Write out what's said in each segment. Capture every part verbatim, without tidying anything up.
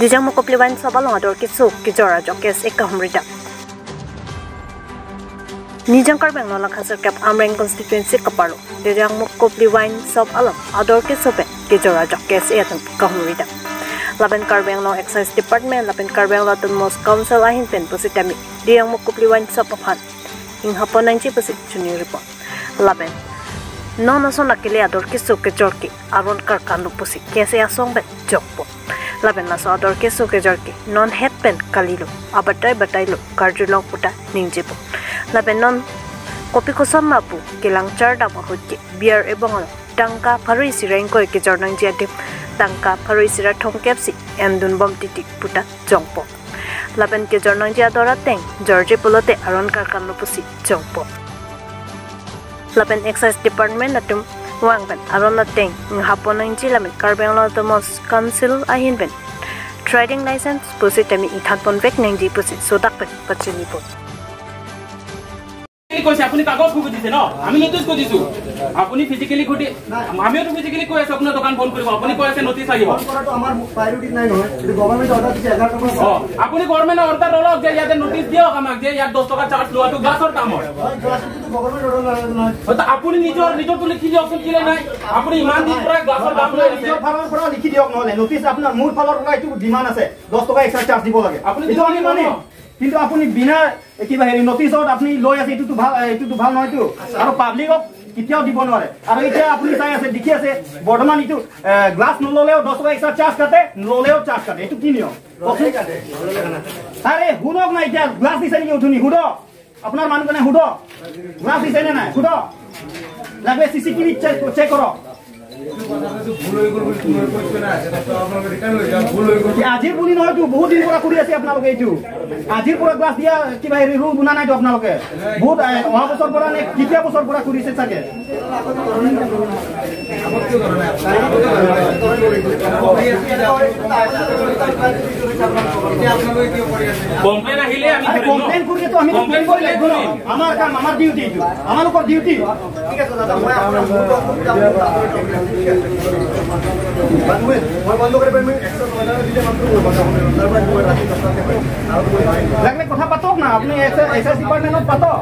Dijang Mukupli Wine Shop along ador keso kejor ajok KSA kahumri dam. Nijang Karbi Anglong Langkha sirkep Amreng constituency kaparlo Dijang Mukupli Wine Shop along ador keso pen kejor ajok KSA atum kahumri dam. Lapen Karbi Anglong Excise Department lapen Karbi Anglong Autonomous Council ahin pen pusitame Dijang Mukupli Wine Shop aphan inghapon nangji pusi choningri pon. Lapen non ason akele ador keso kejor ke aron karkan lo pusi KSA asong pen jokpo. Lapen laso ador keso kejor ke non het pen kalilo, abatai batai lo karjulong puta ningjepo. Lapen non kopi koson ma pu kelang chardam ahut ke beer ebong along tangka pharo isi ra ingkoi kejor nangji adim tangka pharo isi ra thomkep si endun bom titi puta jokpo. Lapen kejor nangji ador ateng jorje pulote aron karkan lo pusi jokpo. Lapen Excise Department atum vang pen aron ateng inghapon nangji lapen Karbi Anglong Autonomous Council ahin pen trading license pusitame ingthan ponvek nangji pusi sodak pen pachinipo. কৈছে আপুনি কাগজ খুজি দিছে ন? আমি নটিচ খুজিছো। আপুনি ফিজিকেলি খুজি, আমিওতো ফিজিকেলি কৈ আছো আপোনাৰ দোকান বন্ধ কৰিব, আপুনি কৈ আছে নটিচ আহিব। বন্ধ কৰাটো আমাৰ প্ৰায়ৰিটি নাই নহয়। এইটো গভৰ্ণমেণ্টে অৰ্ডাৰ দিছে এঘাৰটা বজাত। অ, আপুনি গভৰ্ণমেণ্টে অৰ্ডাৰ অলক যে ইয়াতে নটিচ দিয়ক আমাক যে ইয়াত দহ টকা চাৰ্জ লোৱাটো গ্লাছৰ দাম হয়। হয়, গ্লাছটোতো গভৰ্ণমেণ্ট অৰ্ডাৰ নাই নহয়। হয়, ত' আপুনি নিজৰ নিজৰটো লিখি দিয়কচোন, কেলে নাই? আপুনি ইমান দিন পৰা গ্লাছৰ দাম লৈ আছে। নিজৰ ফালৰ পৰা লিখি দিয়ক নহ'লে। নটিচ আপোনাৰ মোৰ ফালৰ পৰা এইটো ডিমাণ্ড আছে, দহ টকা এক্সট্ৰা চাৰ্জ দিব লাগে। আপুনি এইটো আমি দিব মানিম। ন? কিন্তু আপুনি বিনা এ, কিবা হেৰি নটিচত আপুনি লৈ আছে, এইটোতো ভাল, এইটোতো ভাল নহয়তো। আৰু পাব্লিকক কেতিয়াও দিব নোৱাৰে। আৰু এতিয়া আপুনি চাই আছে, দেখি আছে, বৰ্তমান এইটো এ, গ্লাছ নল'লেও দহ টকা এক্সট্ৰা চাৰ্জ কাটে, ল'লেও চাৰ্জ কাটে। এইটো কি নিয়ম কওকচোন? আৰে শুনক না, এতিয়া গ্লাছ দিছে নেকি উঠুনি? সোধক, আপোনাৰ মানুহজনে সোধক, গ্লাছ দিছে নে নাই সোধক। লাগিলে চি চি টিভি চেক চেক কৰক। আজিৰ বুলি নহয়তো, বহুত দিন পৰা কৰি আছে আপোনালোকে এইটো। আজিৰ পৰা গ্লাছ দিয়া কিবা হেৰি ৰুল বনা নাইতো আপোনালোকে। বহুত এ, অহা বছৰ পৰা নে কেতিয়া বছৰ পৰা কৰিছে চাগে। কমপ্লেইন আহিলে আমি আৰে ধৰিম ন? কমপ্লেইন কৰিলেতো আমি কমপ্লেইন কমপ্লেইন কৰিলে কৰিম। আমাৰ কাম, আমাৰ ডিউটি এইটো, আমালোকৰ ডিউটি। ঠিক আছে দাদা, মই আপোনাৰ মোৰ পৰা বহুত দাম, ঠিক আছে। মই বন্ধ কৰি পাৰিম, একশ টকা দিলে মাত্ৰ কৰিব, তাৰ পৰা মই ৰাতি দহটাতে পাৰিম। আৰু মই পাৰিম। লাগিলে কথা পাতক না, আপুনি এক্সাইজ ডিপাৰ্টমেণ্টত পাতক।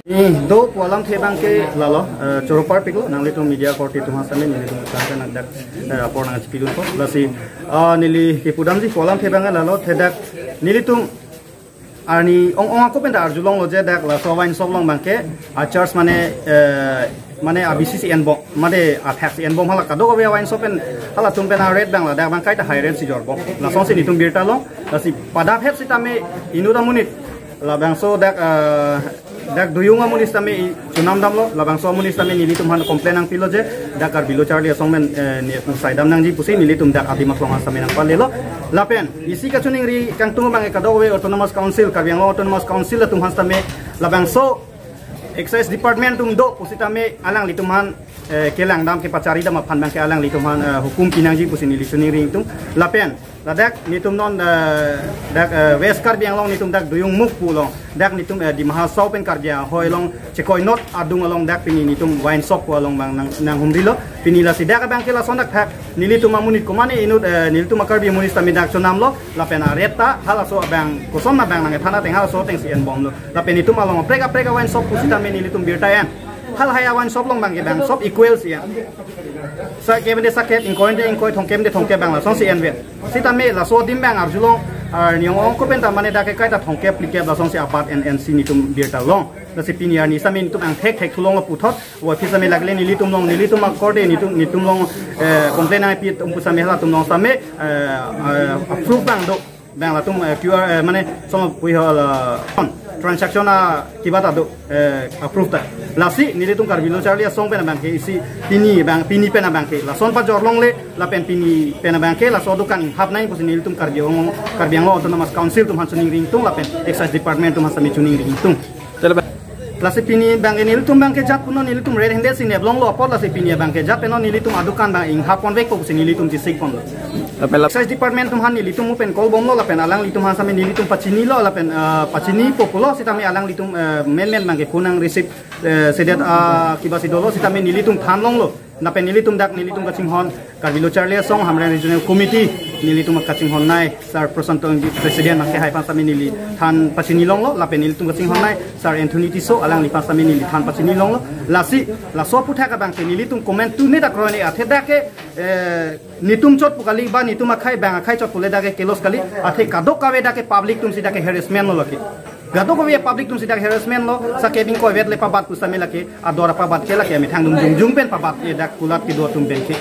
Hmm, do pu alamthe abangke lalo, eh, choro parpiklo, nanglitum media korte atum hasame, nelitum tangka nangdak, eh, apor nangchipidunpo. Lasi, ah, neli kepudamji pu alamthe abangke lalo, thedak nelitum arni ong ong ako penta arjulonglo je dak laso wine shop along abangke, a charge mane, eh, mane a B C si enbom, mane a tax enbom hala kadokave wine shop pen halatum pen a rate abang ladak abang kaita high rate si jorbom. Lasonsi nelitum birta long, lasi padap het sitame inut amonit labangso dak, eh, dak duyung amonit sitame i chonam damlo, labangso amonit sitame nelitum aphan complain nangpilo je dak Karbi Lo Charli Asong pen, eh, ne saidam nangji pusi nelitum dak adim aklong hasame nangpalelo. Lapen isi kachiningri kangtung abang kadokave Autonomous Council, Karbi Anglong Autonomous Council atum hasame labangso Excise Department atum do pusitame alanglitum aphan, eh, kelang dam kepachari dam aphan abangke alanglitum aphan, eh, hukum pinangji pusi neli chiningri ingtung. Lapen ladak nelitum non, eh, dak, eh, West Karbi Anglong nelitum dak Doyungmukh pu along, dak nelitum, eh, Dima Hasao pen Karbi ahoi along chekoinot adung along dak pini nelitum wine shop pu along abang nang, nanghumrilo. Pini lasi dak abangke lason dak thak nelitum amonit komane inut, eh, nelitum a Karbi amonit sitame dak chonamlo, lapen a rate ta halaso abang koson abang nangkethan ateng halaso atengsi enbomlo. Lapen itum along aprek aprek a wine shop pusitame nelitum birta en. Halahai a wine shop along abangke abang shop equal si en. Saket pen de saket, ingkoi pen de ingkoi, thomkep pen de thomkep abang lasonsi envet. Sitame laso adim abang arjulong, arni ong ong ako penta mane dak ke kaita thomkep phlikep lasonsi abat en ensi nelitum birta long. Lasi pini arni sitame nelitum angthek thek thulong puthot, wa phi sitame lagle nelitum along, nelitum akorte nelitum, nelitum along, eh, complain nangpi atum pusitame halatum along sitame, eh, eh, approve abang do. Abang latum, eh, Q R, eh, mane, some of we have, uh, transaction a kiba ta do, eh, approve ta. Lasi nelitum Karbi Lo Charli Asong pen abangke isi pini abang, pini pen abangke lason pajor longle, lapen pini pen abangke laso adukan inghap nang pusi nelitum Karbi Anglong, Karbi Anglong Autonomous Council atum aphan chiningri ingtung lapen Excise Department atum hasame chiningri ingtung. Lasi pini abangke nelitum abangke jat punon nelitum red handed si neplonglo apot lasi pini abangke jat punon nelitum adukan abang inghap ponvekpo pusi nelitum chisik ponlo. Lapen la excise department atum aphan nelitum pen call bomlo lapen alanglitum aphan sitame nelitum pachinilo lapen, eh, pachinipo pulo sitame alanglitum, eh, men men abangke phone nang receive, eh, sedet, ah, kibasi dolo sitame nelitum thanlonglo. Lapen nelitum dak nelitum kachinghon Karbi Lo Charli Asong Hamren Regional Committee nelitum kachinghon nei sir Prosanto Engbit president abangke hai aphan sitame neli than pachinilonglo lapen nelitum kachinghon nei sir Anthony Tisso alangli aphan sitame neli than pachinilonglo. Lasi laso aphuthak abangke nelitum comment tu ne dak roi ne athe dak ke, eh, netum chot pu kali ba netum akhei bang akhei chot pule dak ke case kali, athe kadokave dak ke public atum si dak ke harassment lo lake. Kadokave public atum si dak harassment lo, sake bing kovet le pabat pu sitame lake, ador apabat ke lake methang dum jongjung pen pabat e dak kulat kedo atum pen ke.